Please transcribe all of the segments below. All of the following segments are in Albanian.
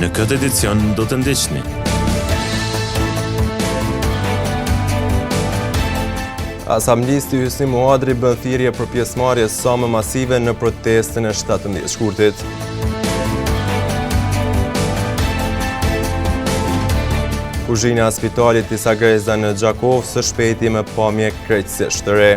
Në këtë edicion do të ndiqni. Asamblisti Hysni Muadri bën thirrje për pjesëmarrje sa më masive në protestën e 17 shkurtit. Kuzhina e spitalit Isa Grezda në Gjakovë së shpejti me pamje krejtësisht të re.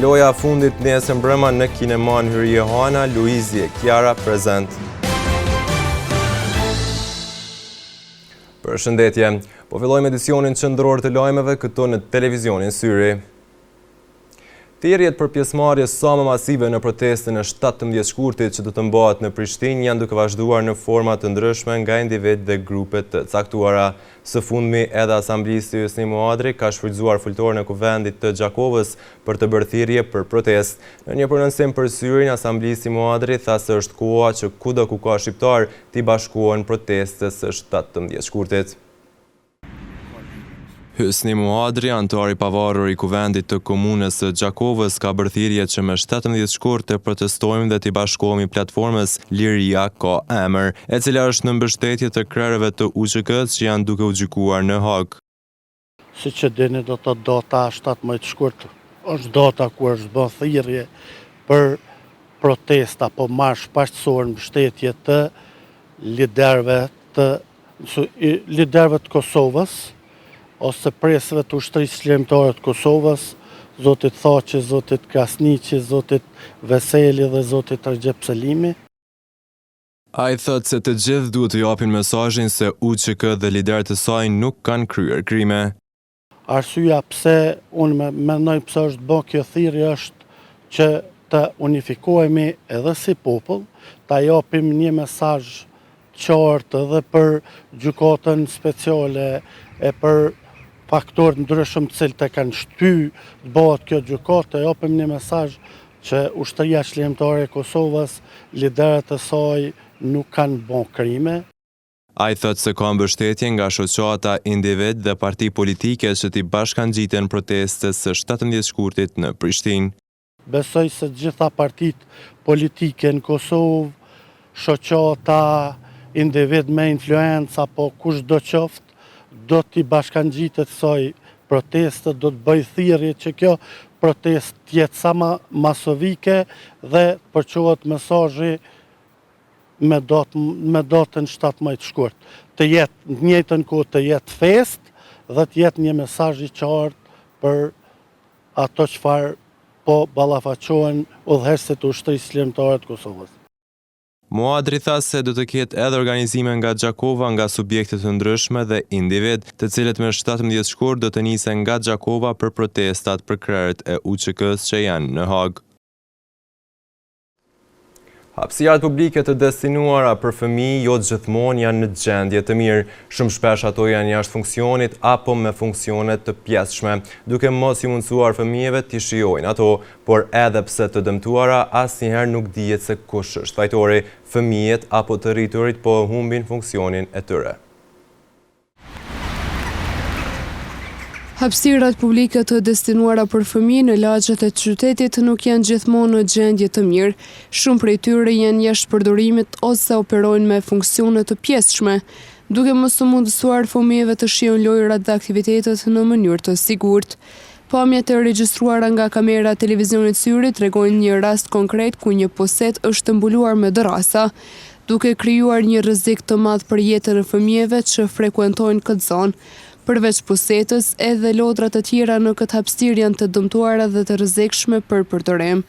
Loja e fundit nesër mbrëma në kinemanë Hyrije Hana, Luizi e Kiara prezent. Përshëndetje, po fillojmë edicionin qendror të lajmeve këtu në televizionin Syri. Thirrjet për pjesëmarrje sa më masive në protestën e 17 shkurtit që do të mbahet në Prishtinë janë duke vazhduar në forma të ndryshme nga individë dhe grupe të caktuara. Së fundmi edhe asamblisti Hysni Muadri ka shfrytëzuar foltoren e Kuvendit të Gjakovës për të bërë thirrje për protestë. Në një prononcim për Syrin, asamblisti Muadri tha se është koha që kudo ku ka shqiptarë t'i bashkohen protestës së 17 shkurtit. Hysni Muadri, anëtar i pavarur i Kuvendit të Komunës së Gjakovës, ka bërë thirrje që me 17 shkurt të protestojmë dhe t'i bashkohemi platformës Liria ka emër, e cila është në mbështetje të krerëve të UÇK-së që janë duke u gjykuar në Hagë. Siç e dini do të thotë data 17 shkurt është data ku është bë thirrje për protesta apo marsh paqësor në mbështetje të liderëve të liderëve të Kosovës ose prijësve të Ushtrisë Çlirimtare të Kosovës, zotit Thaçi, zotit Krasniqi, zotit Veseli dhe zotit Rexhep Selimi. Ai thotë se të gjithë duhet të japin mesazhin se UÇK dhe liderët e saj nuk kanë kryer krime. Arsyeja pse unë mendoj pse është bë kjo thirrje është që të unifikohemi edhe si popull, ta japim një mesazh të qartë edhe për gjykatën speciale e për faktorë të ndryshëm të cilët e kanë shty të bëhet kjo gjykatë, të japim një mesazh që Ushtria Çlirimtare e Kosovës, liderët e saj nuk kanë bë krime. Ai thotë se ka mbështetje nga shoqata, individë dhe parti politike që t'i bashkangjiten protestës së 17 shkurtit në Prishtinë. Besoj se të gjitha partitë politike në Kosovë, shoqata, individë me influencë apo kushdo qoftë, do t'i bashkangjitet kësaj proteste, do të bëjë thirrje që kjo protestë të jetë sa ma masovike dhe të përçohet mesazhi me datë me datën 17 shkurt. Të jetë në të njëjtën kohë të jetë festë dhe të jetë një mesazh i qartë për ato çfarë po ballafaqohen udhëheqësit e Ushtrisë Çlirimtare të Kosovës. Muadri tha se do të ketë edhe organizime nga Gjakova nga subjekte të ndryshme dhe individë, të cilët me 17 shkurt do të nisen nga Gjakova për protestat për krerët e UÇK-së që janë në Hagë. Hapësirat publike të destinuara për fëmijë jo gjithmonë janë në gjendje të mirë. Shumë shpesh ato janë jashtë funksionit apo me funksione të pjesshme, duke mos ju mundësuar fëmijëve t'i shijojnë ato, por edhe pse të dëmtuara, asnjëherë nuk dihet se kush është fajtori, fëmijët apo të rriturit po humbin funksionin e tyre. Hapësirat publike të destinuara për fëmijë në lagjet e qytetit nuk janë gjithmonë në gjendje të mirë. Shumë prej tyre janë jashtë përdorimit ose operojnë me funksione të pjesshme, duke mos u mundësuar fëmijëve të shijojnë lojërat dhe aktivitetet në mënyrë të sigurt. Pamjet e regjistruara nga kamera e televizionit Syri tregojnë një rast konkret ku një pusetë është mbuluar me dërrasa. duke krijuar një rrezik të madh për jetën e fëmijëve që frekuentojnë këtë zonë. Përveç pusetës, edhe lodra të tjera në këtë hapësirë janë të dëmtuara dhe të rrezikshme për përdorim.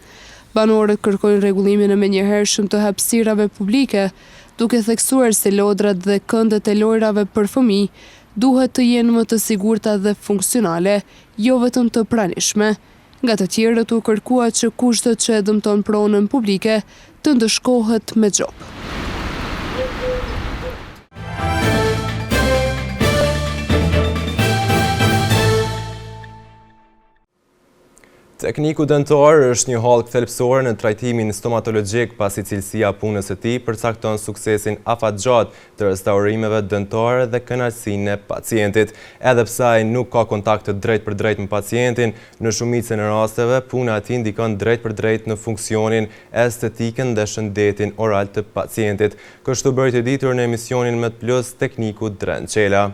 Banorët kërkojnë rregullimin e menjëhershëm të hapësirave publike, duke theksuar se lodrat dhe këndet e lojërave për fëmijë duhet të jenë më të sigurta dhe funksionale, jo vetëm të pranishme. Nga të tjerët u kërkua që kushdo që e dëmton pronën publike të ndëshkohet me gjobë. Tekniku dentar është një hallkë thelbësore në trajtimin stomatologjik pasi cilësia e punës së tij përcakton suksesin afatgjatë të restaurimeve dentare dhe kënaqësinë e pacientit. Edhe pse ai nuk ka kontakt të drejtpërdrejtë me pacientin, në shumicën e rasteve puna e tij ndikon drejtpërdrejt në funksionin, estetikën dhe shëndetin oral të pacientit. Kështu bëri të ditur në emisionin MedPlus tekniku Dren Çela.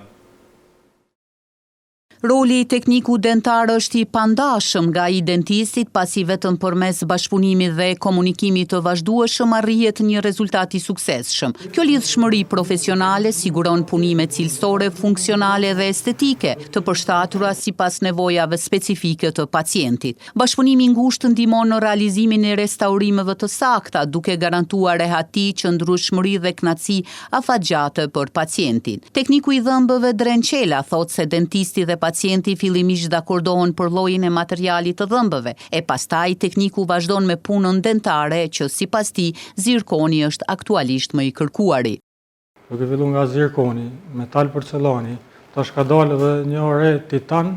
Roli i teknikut dentar është i pandashëm nga ai i dentistit, pasi vetëm përmes bashkëpunimit dhe komunikimit të vazhdueshëm arrihet një rezultat i suksesshëm. Kjo lidhshmëri profesionale siguron punime cilësore, funksionale dhe estetike, të përshtatura sipas nevojave specifike të pacientit. Bashkëpunimi i ngushtë ndihmon në realizimin e restaurimeve të sakta, duke garantuar rehati, qëndrueshmëri dhe kënaqësi afatgjate për pacientin. Tekniku i dhëmbëve Dren Çela thotë se dentisti dhe pacienti fillimisht dakordohen për llojin e materialit të dhëmbëve, e pastaj tekniku vazhdon me punën dentare që sipas tij zirkoni është aktualisht më i kërkuari. Duke fillu nga zirkoni, metal porcelani, tash ka dalë edhe një re titan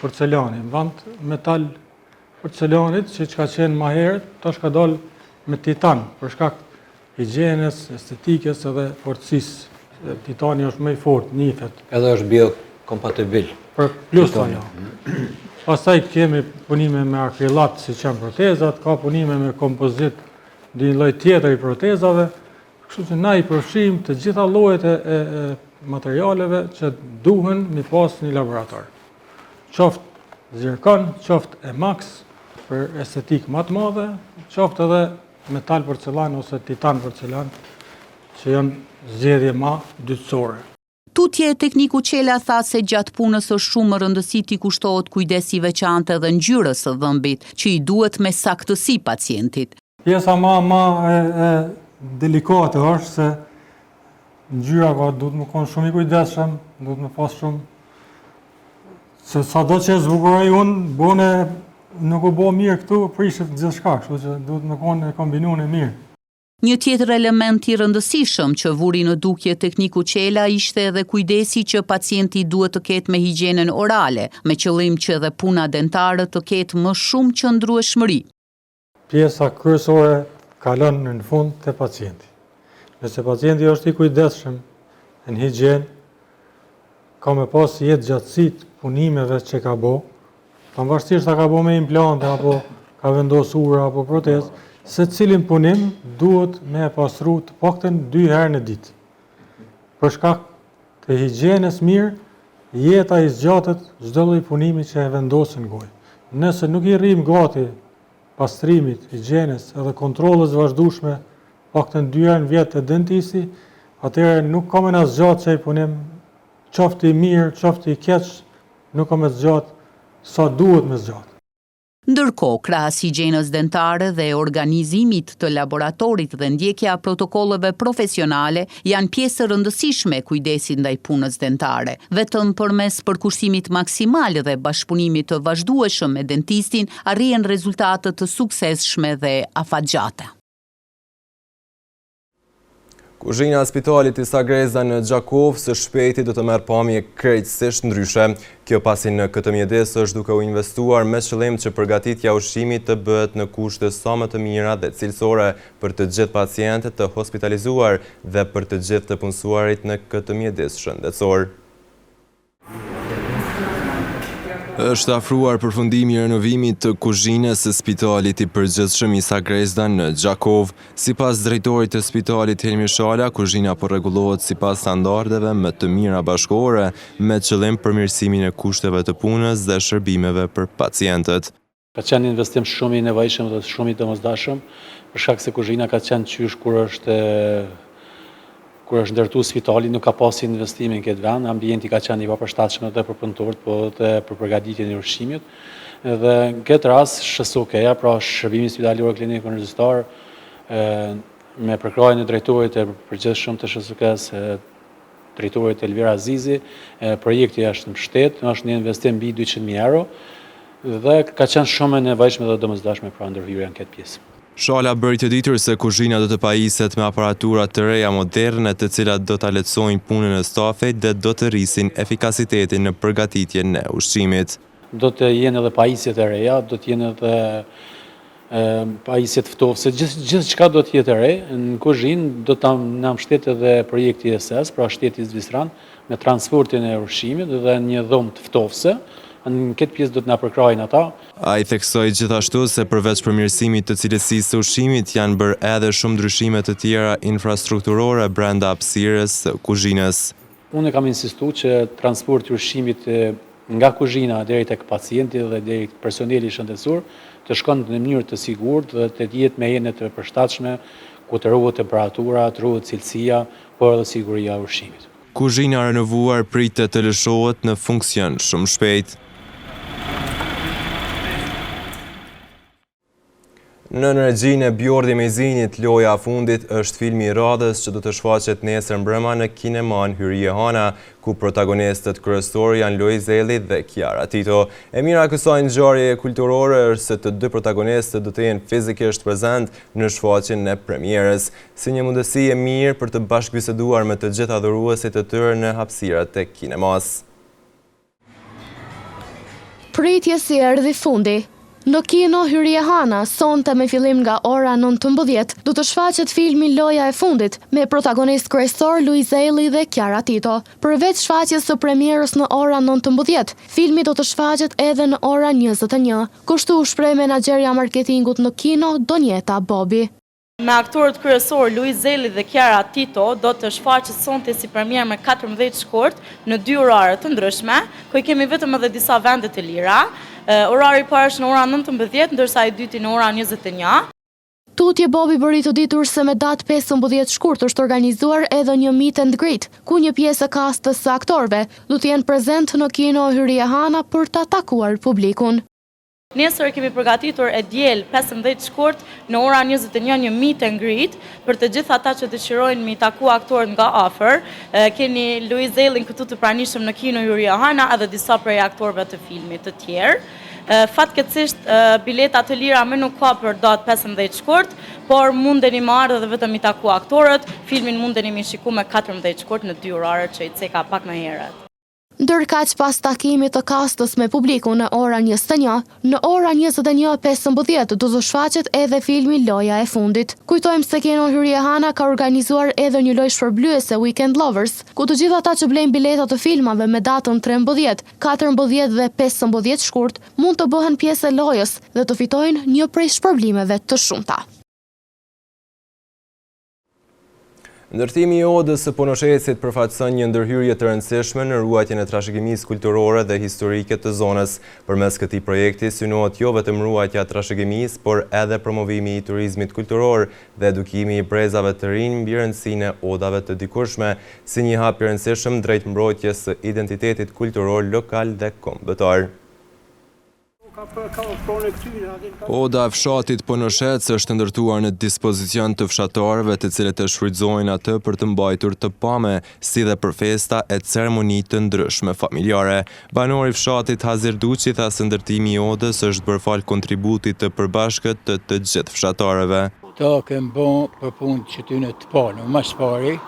porcelani, në vend metal porcelanit që ka qenë ma herët, tash ka dalë me titan, për shkak higjienës, estetikës edhe fortësisë. Titani është më i fortë, njifet. Edhe është biokompatibil. Për plus ajo. Pastaj kemi punime me akrilat, siç janë protezat, ka punime me kompozit, një lloj tjetër i protezave, kështu që na i përfshijmë të gjitha llojet e, e, e materialeve që duhen mi pas një laborator. Qoftë zirkon, qoftë Emax, për estetikë më të madhe, qoftë edhe metal porcelan ose titan porcelan, që janë zgjedhje ma dytësore. Tutje, tekniku Çela tha se gjatë punës është shumë me rëndësi t'i kushtohet kujdes i veçantë edhe ngjyrës së dhëmbit, që i duhet me saktësi pacientit. Pjesa ma ma e, e delikate është se ngjyra ka duhet me konë shumë i kujdesshëm, duhet me pas shumë Se sado që e zbukuroj unë, bone nuk u bo mirë këtu, prishet gjithçka, kështu që duhet me konë e kombinune mirë. Një tjetër element i rëndësishëm që vuri në dukje tekniku Çela ishte edhe kujdesi që pacienti duhet të ketë me higjienën orale, me qëllim që edhe puna dentare të ketë më shumë qëndrueshmëri. Pjesa kryesore kalon në fund te pacienti. Nëse pacienti është i kujdesshëm në higjienë, ka me pas jetëgjatësi të punimeve që ka bo, pavarësisht a ka bo me implante apo ka vendos ura apo protezë, secilin punim duhet me e pastru të paktën dy herë në ditë. Për shkak të higjienës mirë, jeta i zgjatet çdo lloj punimi që e vendosin në gojë. Nëse nuk i rrim gati pastrimit, higjienës edhe kontrollës vazhdueshme paktën dy herë në vjet te dentisti, atëherë nuk ka me na zgjatë qaj punim, qoftë i mirë, qoftë i keq, nuk ka me zgjatë sa duhet me zgjatë. Ndërkohë, krahas higjienës dentare dhe organizimit të laboratorit dhe ndjekja e protokolleve profesionale janë pjesë e rëndësishme e kujdesit ndaj punës dentare. Vetëm përmes përkushtimit maksimal dhe bashkëpunimit të vazhdueshëm me dentistin arrihen rezultate të suksesshme dhe afatgjate. Kuzhina e spitalit Isa Grezda në Gjakovë së shpejti do të merr pamje krejtësisht ndryshe. Kjo pasi në këtë mjedis është duke u investuar me qëllim që përgatitja e ushqimit të bëhet në kushte sa më të mira dhe cilësore për të gjithë pacientët të hospitalizuar dhe për të gjithë të punësuarit në këtë mjedis shëndetësor. Është afruar përfundimi i renovimit të kuzhinës së Spitalit i Përgjithshëm Isa Grezda në Gjakovë. Sipas drejtorit të spitalit Hilmi Shala, kuzhina po rregullohet sipas standardeve më të mira bashkëkohore, me qëllim përmirësimin e kushteve të punës dhe shërbimeve për pacientët. Ka qenë një investim shumë i nevojshëm dhe shumë i domosdoshëm, për shkak se kuzhina ka qenë qysh kur është kur është ndërtu spitali, nuk ka pasë investime në këtë vend, ambienti ka qenë i papërshtatshëm edhe për punëtorët, po edhe për përgatitjen e ushqimit. Dhe në këtë rast SHSUK-ja, pra Shërbimi Spitalor Klinik Universitar, me përkrahjen e drejtorit të përgjithshëm të SHSUK-së, drejtorit Elvira Azizi, projekti është mbështet, është një investim mbi 200.000 euro dhe ka qenë shumë e nevojshme dhe domosdoshme pra ndërhyrja në këtë pjesë. Shala bëri të ditur se kuzhina do të pajiset me aparatura të reja moderne të cilat do ta lehtësojnë punën e stafit dhe do të rrisin efikasitetin në përgatitjen e ushqimit. Do të jenë edhe pajisjet e reja, do të jenë edhe pajisjet ftohëse, gjithçka do të jetë e re. Në kuzhinë do të na mbështet edhe projekti SS, pra shteti zviceran, me transportin e ushqimit dhe një dhomë të ftohëse. Në këtë pjesë do të na përkrahin ata. Ai theksoi gjithashtu se përveç përmirësimit të cilësisë së ushqimit janë bërë edhe shumë ndryshime të tjera infrastrukturore brenda hapësirës së kuzhinës. Unë kam insistu që transporti i ushqimit nga kuzhina deri tek pacienti dhe deri personeli shëndetësor të shkon në mënyrë të sigurt dhe të jetë me enë të përshtatshme ku të ruhet temperatura, të ruhet cilësia, por edhe siguria e ushqimit. Kuzhina e renovuar pritet të lëshohet në funksion shumë shpejt. Nën regjinë e Bjordi Mejzinit, Loja e fundit është filmi i radhës që do të shfaqet nesër mbrëma në kinemanë Hyrije Hana, ku protagonistët kryesorë janë Luiz Ejlli dhe Kiara Tito. E mira e kësaj ngjarjeje kulturore është se të dy protagonistët do të jenë fizikisht prezent në shfaqjen e premierës, si një mundësi e mirë për të bashkëbiseduar me të gjithë adhuruesit e tyre në hapësirat e kinemasë. Pritjes i erdhi fundi. Në kino Hyrije Hana, sonte me fillim nga ora 19, do të shfaqet filmi Loja e fundit, me protagonistë kryesorë Luiz Ejlli dhe Kiara Tito. Përveç shfaqjes së premierës në ora 19, filmi do të shfaqet edhe në ora 21. Kështu u shpreh menaxherja e marketingut në kino, Donjeta Bobi. Me aktorët kryesorë Luiz Ejlli dhe Kiara Tito do të shfaqet sonte si premierë me 14 shkurt në dy orare të ndryshme, ku i kemi vetëm edhe disa vende të lira. Orari i parë është në ora 19, ndërsa i dyti në ora 21. Tutje Bobi bëri të ditur se me datë 15 shkurt është organizuar edhe një meet and greet, ku një pjesë e kastës së aktorëve do të jenë prezent në kino Hyrije Hana për ta takuar publikun. Nesër kemi përgatitur e diel 15 shkurt në ora 21 një meet and greet për të gjithë ata që dëshirojnë mi taku aktorët nga afër. Keni Luiz Ejllin këtu të pranishëm në kino Hyrije Hana edhe disa prej aktorëve të filmit të tjerë. Fatkeqësisht bileta të lira më nuk ka për datë 15 shkurt, por mundeni me ardhë edhe vetëm mi taku aktorët, filmin mundeni mi shiku me 14 shkurt në dy orare që i ceka pak më herët. Ndërkaq pas takimit të kastës me publikun në ora 21, në ora 21:15 do të shfaqet edhe filmi Loja e fundit. Kujtojmë se Kino Hyrije Hana ka organizuar edhe një lojë shpërblyese Weekend Lovers, ku të gjithë ata që blejnë bileta të filmave me datën 13, 14 dhe 15 shkurt, mund të bëhen pjesë e lojës dhe të fitojnë një prej shpërblimeve të shumta. Ndërtimi i Odës së Ponoshecit përfaqëson një ndërhyrje të rëndësishme në ruajtjen e trashëgimisë kulturore dhe historike të zonës. Përmes këtij projekti synohet jo vetëm ruajtja e trashëgimisë, por edhe promovimi i turizmit kulturor dhe edukimi i brezave të rinj mbi rëndësinë e odave të dikurshme, si një hap i rëndësishëm drejt mbrojtjes së identitetit kulturor lokal dhe kombëtar. Oda e fshatit Ponoshec është ndërtuar në dispozicion të fshatarëve të cilët e shfrytëzojnë atë për të mbajtur të pame, si dhe për festa e ceremoni të ndryshme familjare. Banori i fshatit Hazir Duçi tha se ndërtimi i odës është bërë falë kontributit të përbashkët të të gjithë fshatarëve. Ta kem bo për punë që tyne të panë, ma s'pari,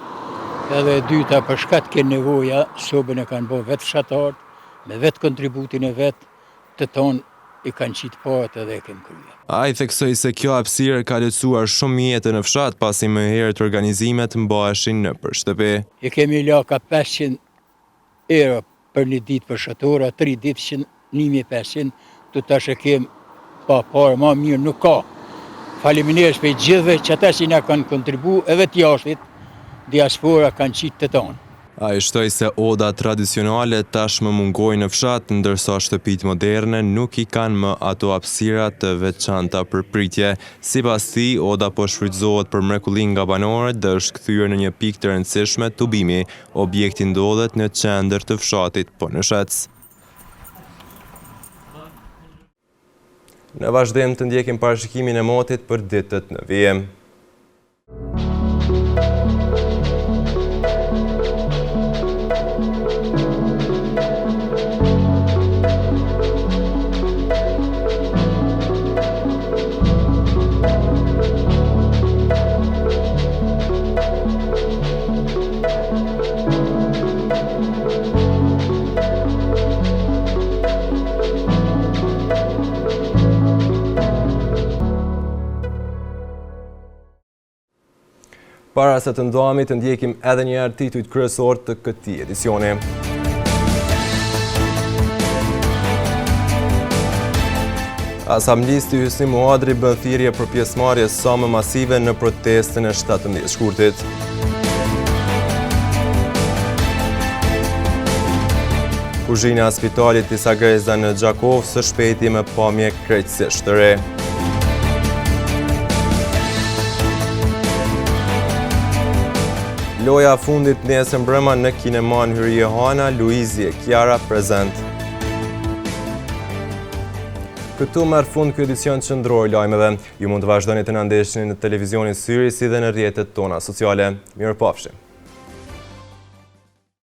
edhe e dyta për shka të kenë nevoja, sobën e kanë bo vetë fshatarët, me vetë kontributin e vetë, të tonë i kanë qitë paret edhe e kem krye. Ai theksoi se kjo hapësirë ka lehtësuar shumë jetën në fshat, pasi më herët organizimet mbaheshin nëpër shtëpi. I kemi la ka 500 euro për një ditë për shatora, 3 ditë 1500, të tash e kem pa pare, ma mirë nuk ka. Faleminderit për gjithëve që ata që na kanë kontribu edhe të jashtit, diaspora kanë qitë të tonë. Ai shtoi se odat tradicionale tashmë mungojnë në fshat, ndërsa shtëpitë moderne nuk i kanë më ato hapësira të veçanta për pritje. Sipas tij, oda po shfrytëzohet për mrekulli nga banorët dhe është kthyer në një pikë të rëndësishme tubimi. Objekti ndodhet në qendër të fshatit Ponoshec. Në vazhdim të ndjekim parashikimin e motit për ditët në vijim. Para se të ndahemi të ndjekim edhe një herë titujt kryesorë të këtij edicioni. Asamblisti Hysni Muhadri bën thirrje për pjesëmarrje sa më masive në protestën e 17 shkurtit. Kuzhina e spitalit Isa Grezda në Gjakovë së shpejti me pamje krejtësisht të re. Loja e fundit nesër mbrëma në kinemanë Hyrije Hana, Luizi e Kiara prezent. Këtu merr fund ky edicion qendror i lajmeve. Ju mund të vazhdoni të na ndiqni në televizionin Syri si dhe në rrjetet tona sociale. Mirupafshim!